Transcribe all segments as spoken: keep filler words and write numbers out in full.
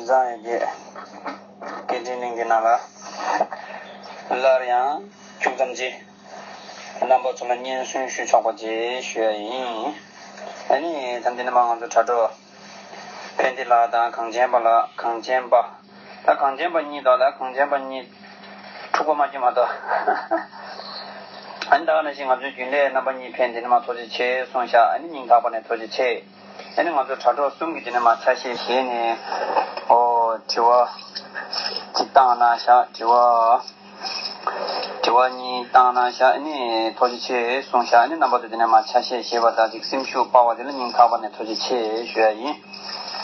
བཟང་ཡོད་དེ། སྐད་འཕྲིན་གླིང་གི་ནང་ལ་སླར་ཡང་ཁྱུག་ཙམ་ཅིག་རྣམ་པ་ཚོ་ལ་སྙན་སེང་ཞུ་ཆོག་པ་ཅིག་ཞུ་ཡ་ཡིན། ཨ་ནི་ད་འདི་ནས་མ་ང་ཚོ་དྲ་གྲོགས་ཕན་བདེ་ལགས་དང་གངས་ཅན་པ་ལགས། གངས་ཅན་པ། ད་གངས་ཅན་པ་གཉིས་དང་ད་གངས་ཅན་པ་གཉིས་འཁྲུག་པ་མ་སྐྱེ་མ་གཏོགས། ཨ་ནི་ད་ག་ནང་བཞིན་ང་ཚོའི་རྒྱུན་ལས་རྣམ་པ་གཉིས་ཕན་བདེ་ནས་མ་ཐུགས་རྗེ་ཆེ་གསུངས་ཤག་ཨ་ནི་སྙིང་ཐག་པ་ནས་ཐུགས་རྗེ་ཆེ། ཨ་ནི་ང་ཚོ་དྲ་གྲོགས་གསུམ་གྱིས་དེ་ནས་མ་ཆ་ཤས་བཞེས་ནས། ཨོ། དྲི་བ་གཅིག་བཏང་གནང་ཤག་དྲི་བ། དྲི་བ་གཉིས་བཏང་གནང་ཤག་ཨ་ནི་ཐུགས་རྗེ་ཆེ་གསུངས་ཤག་ཨ་ནི་རྣམ་པ་ཚོ་དེ་ནས་མ་ཆ་ཤས་བཞེས་པ་དང་གཅིག་སེམས་ཤུགས་སྤར་བ་དེ་ལ་སྙིང་ཐག་པ་ནས་ཐུགས་རྗེ་ཆེ་ཞུ་ཡ་ཡིན།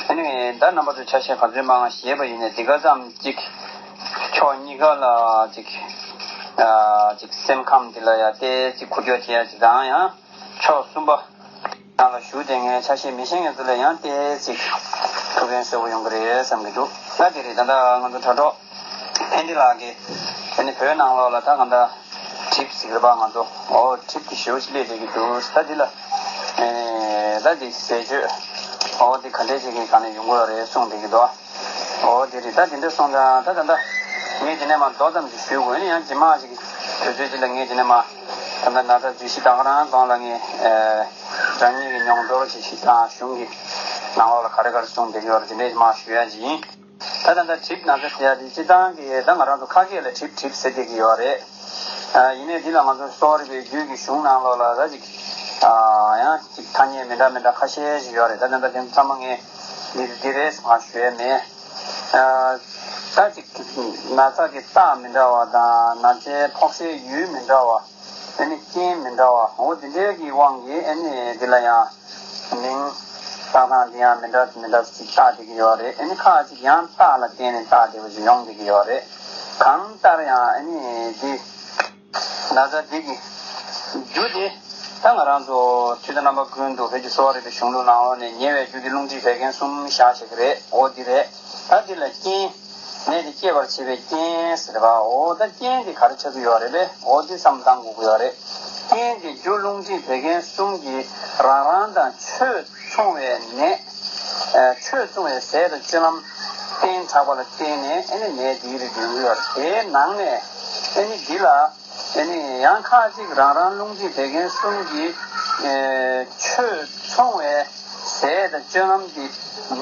ཨ་ནི་ད་རྣམ་པ་ཚོ་ཆ་ཤས་ག་ཚོད་མང་བཞེས་པ་ཡིན་ནས་འདི་ག་ཙམ་གཅིག་ཕྱོགས་གཉིས་ཀ་ལ་གཅིག་གཅིག་སེམས་ཁམས་འདི་ལ་ཡ་ཏོག་ཙམ་འགུལ་སྐྱོད་བྱེད་ཡ་གཅིག་དང་ཡང་། ཕྱོགས་གསུམ་པ་ནང་ལ་ཞུགས་ཏེ་ངས་ཆ་ཤས་མི་ཤེས་མཁན་ཚོ་ལ་ཡང་ཏོག་ཙམ་ཐུགས་ཕན་གསོས་པོ་ཡོང་གི་རེད་བསམ་གྱི་འདུག་ད་དེ་རེད། ད་ལྟ་ང་ཚོ་དྲ་གྲོགས་ཕན་བདེ་ལགས་ཀྱིས་ཨ་ནི་བོད་ནང་ལོགས་ལ་ད་གང་ལྟར་གྲིབ་ཟེར་གི་རེད་པ། ང་ཚོ་ཨོ་གྲིབ་ཀྱི་ཞེ་པོ་ཞིག་སླེབས་བསྡད་ཀྱི་འདུག་ད་འདི་ལ་ཨེ་ད་འདི་ཟས་སྤྱོད་ཨོ་འདི་ག་འདྲས་ཅིག་གི་སྒང་ནས་ཡོང་གི་ཡོད་རེད་གསུངས་བསྡད་ཀྱི་འདུག་ཨོ་དེ་རེད། ད་དེ་འདྲ་སོང་ཙང་ད་ད་ལྟ་ངས་དེ་ནས་མར་མདོ་ཙམ་ཞིག་ཞུ་དགོས་ནི། ཡང་རྗེས་མ་ཞིག་དུས་ཚོད་ཅིག་ལ་ངས་དེ་ནས་མར་ད་ལྟ་ན་ཚ་རྫུན་ཞིག་ད་ག་རང་གདོང་ལ་ངས་ཨེ་རང་ཉིད་ཀྱི་མྱོང་ཚོར་ཞིག་ཞིག་དང་གཞུང་གི་ནང་ལོགས་ལ་ག་རེ་ག་རེ་གསུངས་བསྡད་ཀྱི་ཡོད་རེད་དེ་འདྲས་མར་ཞུ་ཡ་ཅིག་ཡིན། ད་ད་ལྟ་གྲིབ་ན་ཚ་ཟེར་ཡ་དེ་སྤྱིར་བཏང་གི་ད་ང་རང་ཚོ་ཁ་སྐད་ལ་གྲིབ་གྲིབ་ཟེར་བསྡད་ཀྱི་ཡོད་རེད། ཨ་ཡིན་ནའི་འདི་ལ་ང་ཚོ་གསོ་བ་རིག་པའི་རྒྱུད་ཀྱི་གཞུང་ནང་ལོགས་ལ་ད་ཅིག་ཨ་ཡང་ཅིག་ཐ་སྙད་མི་འདྲ་མི་འདྲ་ཁ་ཤས་ཤིག་ཡོད་རེད། ད་ད་ལྟ་དེ་ཚང་མ་ངས་འདི་འདི་རེད་ཟེར་མར་ཞུ་ཡ་མེད། ཨ་ད་ཅིག་ན་ཚ་གི་རྟགས་མི་འདྲ་བ་དང་ན་ཚའི་ཕོག་སའི་ཡུལ་མི་འདྲ་བ། ཨ་ནི་རྐྱེན་མི་འདྲ་བ། འོ་དེ་འདྲའི་གི་དབང་གིས་ཨ་ནི་འདི་ལ་ཡང་མིང་བཏགས་སྟངས་འདི་ཡང་མི་འདྲ་མི་འདྲ་ཅིག་བཏགས་བསྡད་ཀྱི་ཡོད་རེད། ཨ་ནི་ཁ་ཅིག་ཡང་རྟགས་ལ་བརྟེན་ནས་བཏགས་བསྡད་པ་ཅིག་ཡོང་བསྡད་ཀྱི་ཡོད་རེད། གང་ལྟར་ཡང་ཨ་ནི་འདི་ན་ཚ་འདི་གི་རྒྱུ་དེ་ད་ང་རང་ཚོ་དུས་དང་རྣམ་པ་ཀུན་ཏུ་བོད་ཀྱི་གསོ་བ་རིག་པའི་གཞུང་ལུགས་ནང་ལོགས་ནས་ཉེ་བའི་རྒྱུ་གི་རླུང་མཁྲིས་བད་ཀན་གསུམ་བཞག་བཞག་གི་རེད། འོ་འདི་རེད། ད་འདི་ལ་རྐྱེན། ནད་དེ་སྐྱེད་པར་བྱེད་པའི་རྐྱེན་ཟེར་བ། འོ་ད་རྐྱེན་དེ་ག་རེ་ཆགས་ཀྱི་ཡོད་རེད་པས། འོ་འདི་བསམ་བློ་བཏང་དགོས་ཀྱི་ཡོད་རེད། རྐྱེན་དེ་རྒྱུ་རླུང་མཁྲིས་བད་ཀན་གསུམ་གྱིས་རང་རང་དང་ཆོས་མཚུངས་པའི་ནད། ཨ་ཆོས་མཚུངས་པའི་ཟས་དང་སྤྱོད་ལམ་བསྟེན་དྲགས་པ་ལ་བརྟེན་ནས་ཨ་ནི་ནད་འདིའི་རིགས་ཡོང་གི་ཡོད་རེད། དེའི་ནང་ནས་ཨ་ནི་འདི་ལ། ཨ་ནི་ཡང་ཁ་ཅིག་རང་རང་རླུང་མཁྲིས་བད་ཀན་གསུམ་གྱི་ཨེ་ཆོས་མཚུངས་པའི་ཟས་དང་སྤྱོད་ལམ་འདི་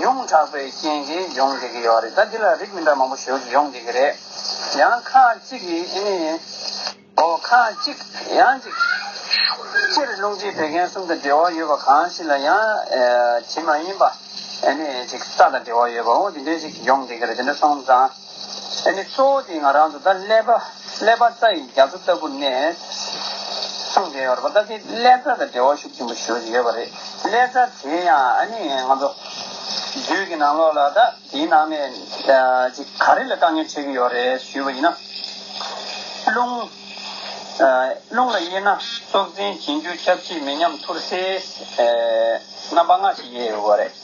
ཉུང་དྲགས་པའི་རྐྱེན་གྱིས་ཡོང་བསྡད་ཀྱི་ཡོད་རེད། ད་འདི་ལ་རིགས་མི་འདྲ་མང་པོ་ཞེ་པོ་ཅིག་ཡོང་བསྡད་ཀྱི་རེད། ཡང་ཁ་ཅིག་གིས་ཨ་ནི་ཨོ་ཁ་ཅིག་ཡང་ཅིག་སྤྱིར་རླུང་མཁྲིས་བད་ཀན་གསུམ་དང་འབྲེལ་བ་ཡོད་པ་གང་ཞིག་ལ་ཡང་ཨེ་དེ་མ་ཡིན་པ་ཨ་ནི་ཅིག་རྩ་དང་འབྲེལ་བ་ཡོད་པ་འོ་དེ་འདྲ་ཅིག་ཡོང་བསྡད་ཀྱི་རེད། དེ་འདྲ་སོང་ཙང་། ཨ་ནི་གཙོ་བོ་དེ་ང་རང་ཚོ་ད་ཀླད་པ་ཀླད་པ་རྩ་ཡི་རྒྱ་མཚོ་ལྟ་བུ་ནས་གསུངས་བསྡད་ཡོད་རེད་པ། ད་དེ་ཀླད་པ་དང་འབྲེལ་བ་ཤུགས་ཆེན་པོ་ཞེ་པོ་ཅིག་ཡོད་པ་རེད། ཀླད་རྩ་དེ་ཡང་ཨ་ནི་ང་ཚོ་རྒྱུད་ཀྱི་ནང་ལོགས་ལ་ད་དེའི་ནང་ནས་ཅིག་ག་རེ་ལ་དཀའ་ངལ་འཕྲད་ཀྱི་ཡོད་རེད་ཞུས་པ་ཡིན་ན། རླུང་། རླུང་ལ་དབྱེ་ན་སྲོག་འཛིན་རྗེས་འཇུག་ཁྱབ་བྱེད་མི་ཉམས་ཐུར་སེལ། རྣམ་པ་ལྔ་ཞིག་དབྱེ་ཡོད་པ་རེད།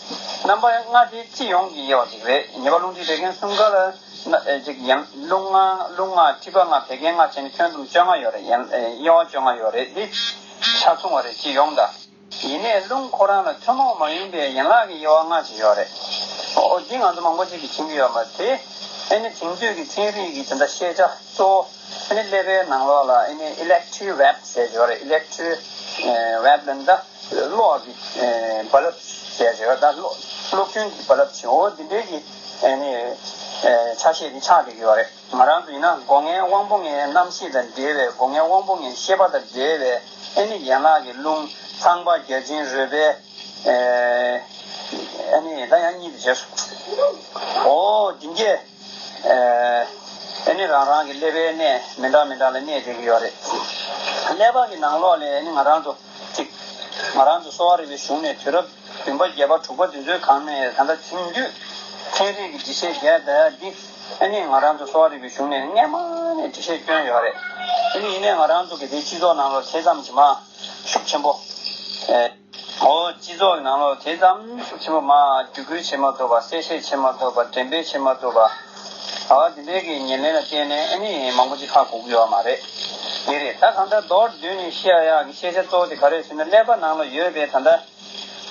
རྣམ་པ་ལྔ་དེ་སྤྱི་ཡོངས་ཀྱི་དབྱེ་བ་ཞིག་རེད། ཉེ་བར་རླུང་མཁྲིས་བད་ཀན་གསུམ་ཀ་ལ་ན་ཅིག་ཡང་རླུང་ལྔ་རླུང་ལྔ་མཁྲིས་པ་ལྔ་བད་ཀན་ལྔ་བྱས་ནས་ཁྱོན་བསྡོམས་བཅོ་ལྔ་ཡོད་རེད། ཡང་དབྱེ་བ་བཅོ་ལྔ་ཡོད་རེད། འདི་ཆ་མཚུངས་པ་རེད་སྤྱི་ཡོངས་དང་། ཡིན་ནའི་རླུང་ཁོ་རང་ལ་ཐུན་མོང་མ་ཡིན་པའི་ཡན་ལག་གི་དབྱེ་བ་ལྔ་ཞིག་ཡོད་རེད། ཨོ་འདི་ང་ཚོ་མང་པོ་ཅིག་གིས་མཁྱེན་གྱི་ཡོད་མ་རེད། དེ་ཨ་ནི་དེང་དུས་ཀྱི་ཚན་རིག་གི་དེ་འདྲ་ཤེས་བྱ་གཙོ་བོ་ཨ་ནི་ཀླད་པའི་ནང་ལོགས་ལ་ཨ་ནི་electric wave ཟེར་གྱི་ཡོད་རེད། electric wave ལབ་ན་ད་གློག་གི་བ་ལབ་ཟེར་གྱི་ཡོད། ད་གློག་གློག་རྒྱུན་གྱི་བ་ལབ་ཅིག་འོ་འདི་འདྲའི་གི་ཨ་ནི་ཆ་ཤས་འདི་ཆགས་བསྡད་ཀྱི་ཡོད་རེད། ང་རང་ཚོ་ཡིན་ན་སྒོ་ལྔའི་དབང་པོ་ལྔའི་རྣམ་ཤེས་དང་འབྲེལ་བའི་སྒོ་ལྔའི་དབང་པོ་ལྔའི་ཤེས་པ་དང་འབྲེལ་བའི་ཨ་ནི་ཡན་ལག་གི་རླུང་ཚངས་པ་བརྒྱ་བྱིན་རོལ་པའི་ཨ་ནི་ད་ཡང་གཉིས་དེ་བྱས་སོ། འོ་འདི་གས་ཨ་ནི་རང་རང་གི་ཀླད་པའི་གནས་མི་འདྲ་མི་འདྲ་ལ་གནས་བསྡད་ཀྱི་ཡོད་རེད། ཀླད་པ་གི་ནང་ལོགས་ལ་ཨ་ནི་ང་རང་ཚོ་གཅིག་ང་རང་ཚོ་གསོ་བ་རིག་པའི་གཞུང་ནས་དུས་རབས་བདུན་པ་བརྒྱད་པ་དྲུག་པ་དེ་ཚོའི་སྒང་ནས་ད་ལྟ་དེང་དུས་ཚན་རིག་གི་འགྲེལ་བཤད་རྒྱག་བསྡད་ཡ་འདི་ཨ་ནི་ང་རང་ཚོ་གསོ་བ་རིག་པའི་གཞུང་ནས་སྔན་མ་ནས་འགྲེལ་བཤད་བསྐྱོན་ཡོད་རེད། ཨ་ནི་ཡིན་ནའི་ང་རང་ཚོ་གི་དེ་སྤྱི་ཚོགས་ནང་ལ་དེ་ཙམ་གྱི་མ་ཤུགས་ཆེན་པོ་ཨེ། ཨོ་སྤྱི་ཚོགས་ཀྱི་ནང་ལོགས་དེ་ཙམ་ཤུགས་ཆེན་པོ་མ་བརྒྱུད་སྐུལ་བྱེད་མ་ཐུབ་པ། གསལ་བཤད་བྱེད་མ་ཐུབ་པ། འགྲེམས་སྤེལ་བྱེད་མ་ཐུབ་པ། ཨ་དེ་འདྲའི་གི་ཉེར་ལེན་ལ་བརྟེན་ནས་ཨ་ནི་མང་པོ་ཅིག་ཧ་གོ་གི་ཡོད་མ་རེད། དེ་རེད། ད་གང་ལྟར་མདོར་བསྡུས་ནས་བཤད་ཡག་གི་ཤེས་བྱ་གཙོ་བོ་དེ་ག་རེ་ཟེར་ན་ཀླད་པ་ནང་ལ་ཡོད་པའི་ད་ལྟ་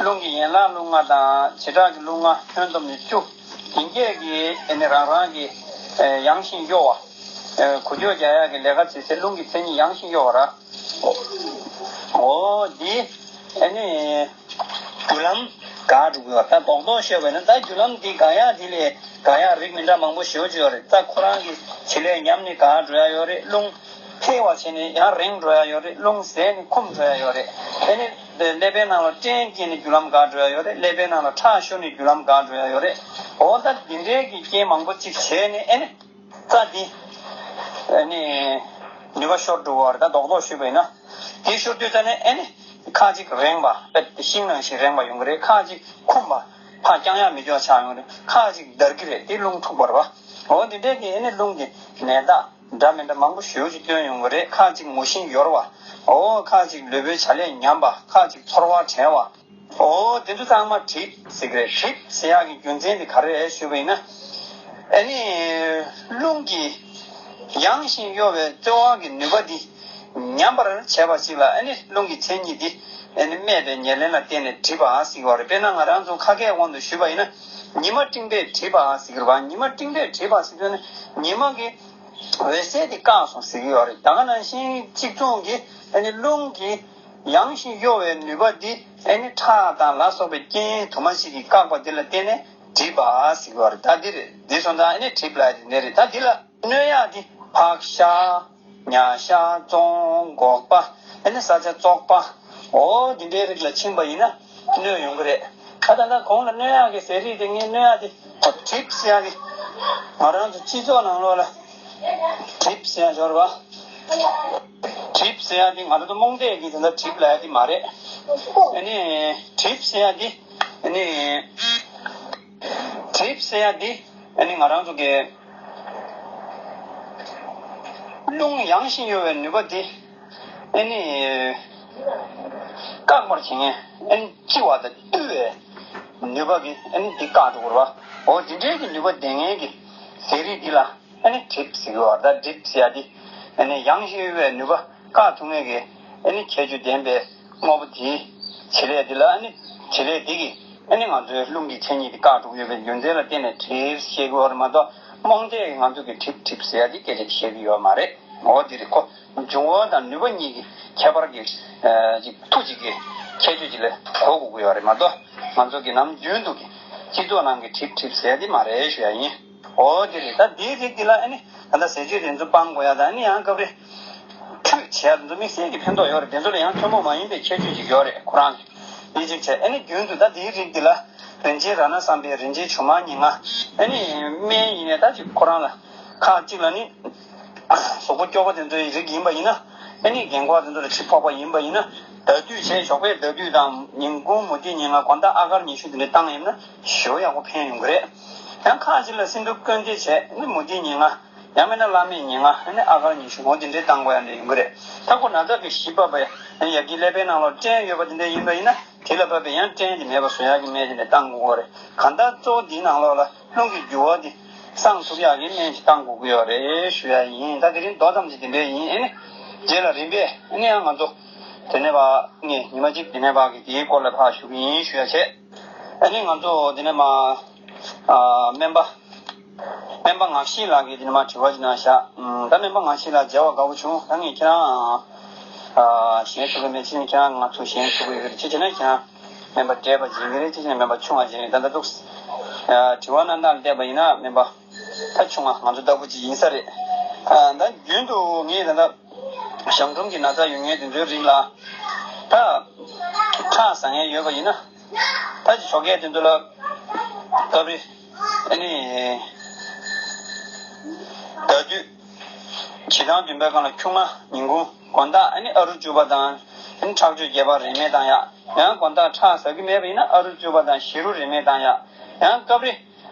རླུང་གི་ཡན་ལག་རླུང་ལྔ་དང་བྱེ་བྲག་གི་རླུང་ལྔ་ཁྱོན་བསྡོམས་ནས་བཅུ། ཡིན་སྐད་ཀྱི་ཨ་ནི་རང་རང་གི་ཡངས་ཤིང་གཡོ་བ། གུ་ཅོ་རྒྱག་ཡག་གི་ལས་ཀ་བྱེད་སའི་རླུང་གི་མཚན་ཉིད་ཡངས་ཤིང་གཡོ་བ་ར། འོ་འདི་ཨ་ནི་རྒྱུ་ལམ་འགག་འགྲོ་གི་ཡོད། ད་རྡོག་རྡོག་ཤོད་པ་ཡིན་ན་ད་རྒྱུ་ལམ་འདི་འགག་ཡག་འདི་ལས་འགག་ཡག་རིགས་མི་འདྲ་མང་པོ་ཞེ་པོ་ཅིག་ཡོད་རེད། ད་ཁོ་རང་གི་བྱེད་ལས་ཉམས་ནས་འགག་འགྲོ་ཡག་ཡོད་རེད། རླུང་འཕེལ་བ་བྱས་ནས་ཡང་རིང་འགྲོ་ཡག་ཡོད་རེད། རླུང་ཟད་ནས་འཁུམས་འགྲོ་ཡག་ཡོད་རེད། ཨ་ནི་ཀླད་པའི་ནང་ལ་སྐྲན་སྐྱེས་ནས་རྒྱུ་ལམ་འགག་འགྲོ་ཡག་ཡོད་རེད། ཀླད་པའི་ནང་ལ་ཁྲག་ཤོར་ནས་རྒྱུ་ལམ་འགག་འགྲོ་ཡག་ཡོད་རེད། འོ་ད་འདི་འདྲའི་གི་རྐྱེན་མང་པོ་ཅིག་བྱས་ནས་ཨ་ནི་རྩ་འདི་ཨ་ནི་ནུས་པ་ཤོར་འགྲོ་བ་རེད། ད་རྡོག་རྡོག་ཞུས་པ་ཡིན་ན་དེ་ཤོར་དུས་ཙ་ནས་ཨ་ནི་ཁ་ཅིག་རེངས་པ། ཤིང་ནང་བཞིན་རེངས་པ་ཡོང་གི་རེད། ཁ་ཅིག་འཁུམས་པ། ཕར་བརྐྱང་ཡག་མི་འཇོག་ཆགས་ཡོང་གི་རེད། ཁ་ཅིག་འདར་གི་རེད། དེ་རླུང་འཁྲུགས་པ་རེད་པ། འོ་འདི་འདྲའི་གི་ཨ་ནི་རླུང་གི་ནད་རྟགས་འདྲ་མི་འདྲ་མང་པོ་ཞེ་པོ་ཅིག་སྟོན་ཡོང་གི་རེད། ཁ་ཅིག་ངུ་ཞིང་ཡོར་བ། འོ་ཁ་ཅིག་ལུས་པོའི་བྱ་ལས་ཉམས་པ། ཁ་ཅིག་ཚོར་བ་བྲལ་བ། འོ་དེ་ཚོ་ཚང་མ་གྲིབ་ཟེར་གི་རེད། གྲིབ་ཟེར་ཡག་གི་རྒྱུ་མཚན་དེ་ག་རེ་རེད་ཞུས་པ་ཡིན་ན། ཨ་ནི་རླུང་གི་ཡངས་ཤིང་གཡོ་བའི་རྩོལ་བ་གི་ནུས་པ་འདི་ཉམས་པར་བྱས་པ་ཞིག་ལ་ཨ་ནི་རླུང་གི་མཚན་ཉིད་འདི་ཨ་ནི་སྨད་པའི་ཉེར་ལེན་ལ་བརྟེན་ནས་གྲིབ་པ་ཟེར་གི་རེད། དཔེར་ན་ང་རང་ཚོ་ཁ་སྐད་དབང་དུ་ཞུས་པ་ཡིན་ན་ཉི་མ་སྤྲིན་པས་གྲིབ་པ་ཟེར་གི་རེད་པ། ཉི་མ་སྤྲིན་པས་གྲིབ་པ་ཟེར་དུས་ནི་ཉི་མ་གི་འོད་ཟེར་དེ་བཀག་སོང་ཟེར་གྱི་ཡོད་རེད། ད་ག་ནང་བཞིན་གཅིག་མཚུངས་ཀྱི་ཨ་ནི་རླུང་གི་ཡངས་ཤིང་གཡོ་བའི་ནུས་པ་འདི་ཨ་ནི་ཁྲག་དང་ལ་སོགས་པའི་རྐྱེན་དུ་མ་ཞིག་གིས་བཀག་པ་འདི་ལ་བརྟེན་ནས་གྲིབ་པ་ཟེར་གྱི་ཡོད་རེད། ད་འདི་རེད། འདི་སོང་ཙང་ཨ་ནི་གྲིབ་ལབ་ཡག་དེ་འདི་རེད། ད་འདི་ལ་གནོད་ཡག་འདི་ཕག་ཤ། ཉ་ཤ། བཙོང་། སྒོག་པ། ཨ་ནི་ས་ཆ་བཙོག་པ། འོ་འདི་འདྲའི་རིགས་ལ་ཕྱིན་པ་ཡིན་ན་གནོད་ཡོང་གི་རེད། ད་ད་ལྟ་གོང་ལ་གནོད་ཡག་གི་ཟས་རིགས་དེ་ངས་གནོད་ཡག་དེ་གྲིབ་ཟེར་ཡག་གི་ང་རང་ཚོ་སྤྱི་ཚོགས་ནང་ལོགས་ལ་གྲིབ་ཟེར་ཡག་ཡོད་རེད་པ། གྲིབ་ཟེར་ཡག་དེ་ང་རང་ཚོ་རྨོངས་དད་ཀྱིས་ད་ལྟ་གྲིབ་ལབ་ཡག་དེ་མ་རེད། ཨ་ནི་གྲིབ་ཟེར་ཡག་དེ་ཨ་ནི་གྲིབ་ཟེར་ཡག་དེ་ཨ་ནི་ང་རང་ཚོ་གི་རླུང་ཡངས་ཤིང་གཡོ་བའི་ནུས་པ་དེ་ཨ་ནི་བཀག་པར་བྱེད་མཁན། ཨ་ནི་ལྕི་བ་དང་རྟུལ་བའི་ནུས་པ་གིས་ཨ་ནི་འདི་བཀག་འགྲོ་དགོས་རེད་པ། འོ་འདི་འདྲའི་གི་ནུས་པ་ལྡན་མཁན་གྱི་ཟས་རིགས་འདི་ལ་ཨ་ནི་གྲིབ་ཟེར་གྱི་ཡོད་རེད། ད་གྲིབ་ཟེར་ཡག་འདི་ཨ་ནི་ཡངས་ཤིང་གཡོ་བའི་ནུས་པ་བཀག་ཐུབ་མཁན་གྱི་ཨ་ནི་ཁྱད་ཆོས་ལྡན་པའི་དངོས་པོ་དེའི་བྱེད་ལས་འདི་ལ་ཨ་ནི་བྱེད་ལས་འདི་གིས་ཨ་ནི་ང་ཚོའི་རླུང་གི་མཚན་ཉིད་འདི་བཀག་འགྲོ་གི་ཡོད་པའི་རྒྱུ་མཚན་ལ་བརྟེན་ནས་གྲིབ་ཟེར་གྱི་ཡོད་རེད་མ་གཏོགས་རྨོངས་དད་ཀྱིས་ང་ཚོ་གི་གྲིབ་གྲིབ་ཟེར་ཡག་འདི་སྐད་ཆ་བཤད་ཀྱི་ཡོད་མ་རེད། འོ་འདི་རེད་ཁོ། འབྱུང་བ་དང་ནུས་པ་གཉིས་ཀྱི་ཁྱད་པར་གྱི་ཨ་ཅིག་མཐུ་གཅིག་གི་ཁྱད་ཆོས་གཅིག་ལ་གོ་དགོས་ཀྱི་ཡོད་རེད་མ་གཏོགས་ང་ཚོ་གི་ནམ་རྒྱུན་དུ་གི་སྤྱི་ཚོགས་ནང་གི་གྲིབ་གྲིབ་ཟེར་ཡག་འདི་མ་རེད་ཞུ་ཡག་ཡིན། འོ་དེ་རེད། ད་དེའི་རིགས་འདི་ལ་ཨ་ནི་ད་ལྟ་ཟས་བཅུད་དེ་ཚོ་སྤང་དགོས་ཡག་དང་ཨ་ནི་ཡང་སྐབས་རེ་ཁྲུས་བྱེད་ཡག་དེ་ཚོ་དམིགས་བསལ་གྱི་ཕན་ཐོགས་ཡོད་རེད། དེ་ཚོ་ལ་ཡང་ཐུན་མོང་མ་ཡིན་པའི་ཁྱད་ཆོས་ཅིག་ཡོད་རེད་ཁོ་རང་གི། དེ་གཅིག་བྱས། ཨ་ནི་རྒྱུན་དུ་ད་དེའི་རིགས་འདི་ལ་རིན་ཆེན་རཏྣ་བསམ་པའི་རིན་ཆེན་ཇོ་མ་ཉེར་ལྔ། ཨ་ནི་སྨན་ཡིན་ནའི་ད་ཅིག་ཁོ་རང་ལ་ཁག་གཅིག་ལ་ནི་གཟུགས་པོ་སྐྱོ་པོ་དེ་ཚོའི་རིགས་ཡིན་པ་ཡིན་ན། ཨ་ནི་རྒན་འཁོགས་དེ་ཚོ་ལ་གྲིབ་ཕོག་པ་ཡིན་པ་ཡིན་ན། ཟླ་དུས་བྱས། ཞོགས་པའི་ཟླ་དུས་དང་ཉིན་གུང་མུ་ཏིག་ཉེར་ལྔ། དགོང་དག་ཨ་གར་ཉི་ཤུ་དེ་འདྲ་བཏང་ཡོད་ན་ཞེ་པོ་ཡག་པོ་ཕན་ཡོང་གི་རེད། ཡང་ཁག་ཅིག་ལ་སེ་འབྲུ་སྐུ་འདེབས་བྱས། ཨ་ནི་མུ་ཏིག་ཉེར་ལྔ། ཡང་མིན་ན་བླ་མེད་ཉེར་ལྔ། ཨ་ནི་ཨ་གར་ཉི་ཤུ། འོ་དེ་འདྲའི་བཏང་དགོས་ཡག་འདྲ་ཡོང་གི་རེད། ད་ཁོ་ན་ཚ་གི་གཞི་བབས་པ་ཡ་ཡ་གི་ཀླད་པའི་ནང་ལོགས་སྐྲན་ཡོད་པ་དེ་འདྲ་ཡིན་པ་ཡིན་ན། དེ་ལ་བབས་པའི་ཡང་སྐྲན་དེ་མེད་པ་བཟོ་ཡག་གི་སྨན་དེ་འདྲ་བཏང་དགོས་ཀྱི་རེད། གང་ལྟར་གཙོ་བོ་འདིའི་ནང་ལོགས་ལ་རླུང་གི་རྒྱུ་བ་དེ་སངས་ཐུབ་ཡག་གི་སྨན་ཅིག་བཏང་དགོས་ཀྱི་ཡོད་རེད་ཞུ་ཡག་ཡིན། ད་དེ་རིང་མདོ་ཙམ་ཅིག་དེ་འདྲ་ཡིན། ཨ་ནི་རྗེས་ལ་རིམ་པས་ཨ་ནི་ཡང་ང་ཚོ་དེ་ནས་ཕར་ངས་ཉི་མ་གཅིག་དེ་ནས་ཕར་གི་དེའི་སྐོར་ལ་ཕར་ཞུ་གི་ཡིན་ཞུ་ཡག་བྱས། ཨ་ནི་ང་ཚོ་དེ་ནས་མར་ཨ་སྨན་པ། སྨན་པ་ངག་བཞེས་ལགས་ཀྱིས་དེ་ནས་མར་དྲི་བ་ཅིག་གནང་བཞག་ཨུམ། ད་སྨན་པ་ངག་བཞེས་ལགས་མཇལ་བ་དགའ་པོ་བྱུང་། ད་ངས་ཁྱེད་རང་ཨ་ཞལ་བཞུགས་ཀྱི་མེད་ཕྱིན། ཁྱེད་རང་ང་ཚོ་ཞལ་བཞུགས་ཀྱི་ཡོད་རེད། ཅི་བྱས་ན་ཁྱེད་རང་སྨན་པ་བགྲེས་པ་ཅིག་ཡིན་གྱི་རེད། ཅི་བྱས་ན་སྨན་པ་ཆུང་བ་ཅིག་ཡིན། ད་ལྟ་འདུག་ཨ་དྲི་བ་གནང་སྟངས་ལ་བལྟས་པ་ཡིན་ན་སྨན་པ་ད་ཆུང་བ་ང་ཚོ་ལྟ་བུ་ཅིག་ཡིན་ས་རེད། ཨ་ད་རྒྱུན་དུ་ངས་ད་ལྟ་གཞང་འབྲུམ་གྱི་ན་ཚ་ཡོད་མཁན་དེ་ཚོའི་རིགས་ལ་ད་ཁྲག་ཟ་མཁན་ཡོད་པ་ཡིན་ན། ད་ཅི་ཞོགས་ཀས་དེ་ཚོ་ལ་སྐབས་རེ་ཨ་ནི་ཟླ་དུས་ཕྱི་ཟླ་བདུན་པའི་སྒང་ལ་ཆུང་མ། ཉིན་གུང་། དགོང་དག་ཨ་ནི་ཨ་རུ་བཅུ་པ་དང་ཨ་ནི་ཁྲག་སྦྱོར་བརྒྱད་པ་རིན་མེད་བཏང་ཡག་ཡང་དགོང་དག་ཁྲག་ཟ་གི་མེད་པ་ཡིན་ན་ཨ་རུ་བཅུ་པ་དང་བཞི་རུ་རིན་མེད་བཏང་ཡག་ཡང་སྐབས་རེ་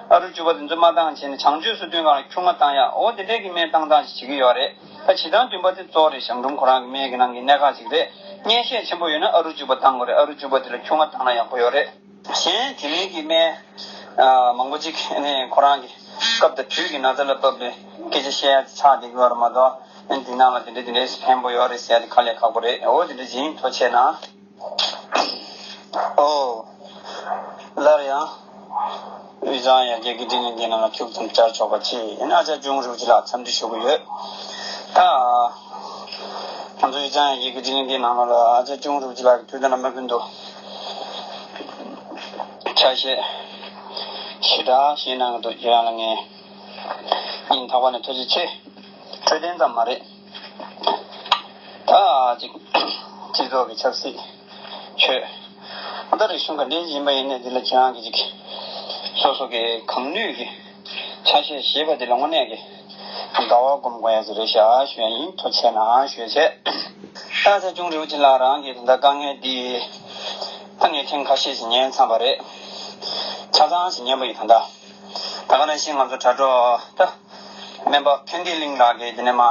ཨ་རུ་བཅུ་པ་དེ་ཚོ་མ་བཏང་བྱས་ནས་བྱང་ཆུབ་སོ་བདུན་སྒང་ལ་ཆུང་མ་བཏང་ཡག་འོ་དེ་འདྲས་ཀྱི་སྨན་བཏང་སྟངས་ཤིག་བྱེད་ཀྱི་ཡོད་རེད། ད་ཕྱི་ཟླ་བདུན་པ་དེ་གཙོ་བོ་རེད། གཞང་འབྲུམ་ཁོ་རང་གི་སྨན་གྱི་ནང་གི་གནད་འགག་ཅིག་རེད། གཉན་ཤས་ཆེན་པོ་ཡོད་ན་ཨ་རུ་བཅུ་པ་བཏང་དགོས་རེད། ཨ་རུ་བཅུ་པ་དེ་ལ་ཆུང་མ་བཏང་ན་ཡག་པོ་ཡོད་རེད། གཞན་དེ་མིན་གྱི་སྨན་ཨ་མང་པོ་ཅིག་ཨ་ནི་ཁོ་རང་གི་སྐབས་དང་དུས་ཀྱི་ན་ཚ་ལ་བབས་པའི་སྐད་ཆ་བཤད་ཡ་ཆགས་བསྡད་ཀྱི་ཡོད་རེད་མ་གཏོགས། ཨ་ནི་འདི་ནང་ལ་དེ་འདྲ་དེ་འདྲའི་ཕན་པོ་ཡོད་རེད་ཟེར་ཡ་དེ་དཀའ་ལས་ཁག་པོ་རེད། འོ་དེ་འདྲ་ཡིན། ཐུགས་རྗེ་གནང་། ཨོ། སླར་ཡང་ དབུས་གཙང་ཡར་རྒྱས་ཀྱི་དྲིན་ལན་འདི་ནང་ལ་ཁྱུག་ཙམ་བཅར་ཆོག་པ་ཅིག་ཡིན་ན། ཨ་ཅག་ལྕོགས་གྲུབ་རིན་པོ་ཆེ་ལགས་འཚམས་འདྲི་ཞུ་གི་ཡོད། ད་ང་ཚོ་དབུས་གཙང་ཡར་རྒྱས་ཀྱི་དྲིན་ལན་འདི་ནང་ལོགས་ལ་ཨ་ཅག་ལྕོགས་གྲུབ་རིན་པོ་ཆེ་ལགས་ཀྱིས་དུས་དང་རྣམ་པ་ཀུན་ཏུ་ཆ་ཤས་ཞེ་དྲག་བཞེས་གནང་གི་འདུག་ཁྱེད་རང་ལ་ངས་སྙིང་ཐག་པ་ནས་ཐུགས་རྗེ་ཆེ། འཕྲོད་བསྟེན་ཙམ་མ་རེད། ད་ཅིག་སྤྱི་ཚོགས་ཀྱི་ཆབ་སྲིད། ཆོས། ད་རིག་གཞུང་ག་འདྲ་ཡིན་པ་ཡིན་ནའི་འདི་ལ་ཁྱེད་རང་གིས་ཅིག་སོ་སོ་གི་གང་ནུས་ཀྱི་ཆ་ཤས་བཞེས་པ་འདི་ལ་དངོས་གནས་ཀྱི་དགའ་བ་སྒོམ་དགོས་ཡ་ཟེར་རེད་ཤག་ཞུ་ཡ་ཡིན། ཐུགས་རྗེ་གནང་ཞུ་བྱས། ད་ཨ་ཅག་ལྕོགས་གྲུབ་རིན་པོ་ཆེ་ལགས་རང་གིས་ད་ལྟ་དཀའ་ངལ་འདི་ད་ངས་ཐེངས་ཁ་ཤས་ཤིག་ཉན་ཚར་བ་རེད། ཆ་ཚང་ཞིག་ཉན་པ་ཡིན། ད་ལྟ་ད་ག་ནང་བཞིན་ང་ཚོ་དྲ་གྲོགས་ད་སྨན་པ་ཕན་བདེ་གླིང་ལགས་ཀྱིས་འདི་ནས་མ།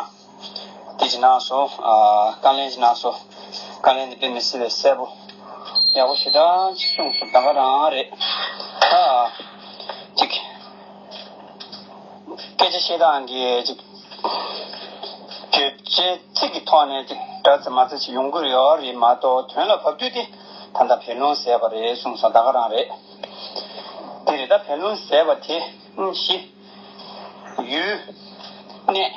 དེ་ཅི་གནང་སོང་། ཨ། དཀའ་ལན་ཅི་གནང་སོང་། དཀའ་ལན་དེ་དཔེ་མི་སྲིད་པའི་གསལ་པོ། ཡག་པོ་ཞེ་དྲག་ཅིག་གསུངས་སོང་། ད་ག་རང་རེད། ཨ། ཅིག་སྐད་ཆ་བཤད་སྟངས་ཀྱི་ཅིག་བརྗོད་བྱའི་ཚིག་གི་ཐོག་ནས་ཅིག་འདྲ་ཚ་མ་ཚ་ཅིག་ཡོང་གི་ཡོད་རེད་མ་གཏོགས། དོན་ལ་བབ་དུས་དེ་ད་ལྟ་བད་རླུང་ཟད་པ་རེད་གསུངས་སོང་། ད་ག་རང་རེད། དེ་རེད། ད་བད་རླུང་ཟད་པ་དེ་ཨང་བཞི། ཡུལ། གནས།